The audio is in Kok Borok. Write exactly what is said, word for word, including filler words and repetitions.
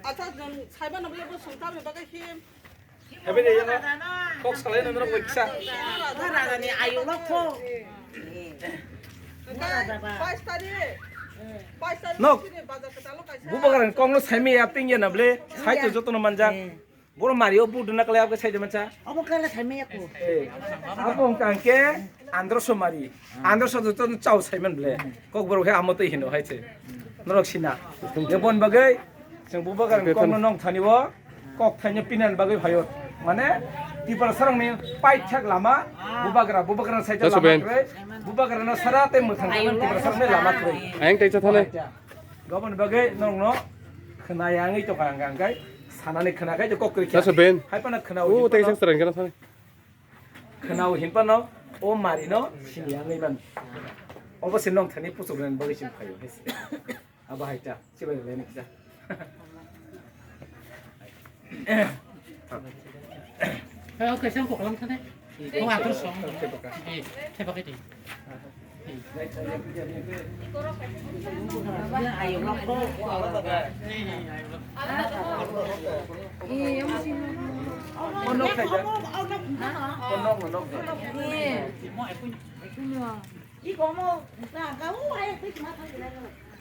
Acha jong saiba na bole bo sungta me bagai him. Hebe de yana. Kok salai na norok kisa. Rajani ayo lok ko. Bais tarik. Bais tarik Nok. Sini bazar ketalo kaisa. Bubagrani kokno saimi ya ping ya na ble. Sai to joto no manja. Boro mario bu duna kala abke sai de mancha. Obo kala saimi ya ko. Eh. Abo hwnkha hwnkhe Androso mari. Androso joto chao saiman ble. Kokborok he amo tei hino hai se. Norok sina. Yabon bagai. Chwng bubagrani kokno nong thani o. Kok thaino pinan bagwi phaio. Mane Tiprasarokni paithak lama bubagra, bubagrano saijak lama kwrwi, bubagrano sara tei mwthang tei Tiprasarokni lama kwrwi. Ayang tei cha thani. Gabon bagwi nongno khna yangwi tongkha ang khe sanani khna khai kok kwrwi khe. Hai phano khna o tei sak sarang kana thani. Khna o hinphano o marino sini yangwi man. Obo se nong thani pusukrani bagwi sini phaio. Abo hai ta, chibai rwlaini kisa. Hai, okay, sang koklam thane. Ko atur song. Eh, thepake di. Ayo, lok. Konok khai ta. Konok, konok. Iko mo, ka, ka, u, hai, tik ma, thang,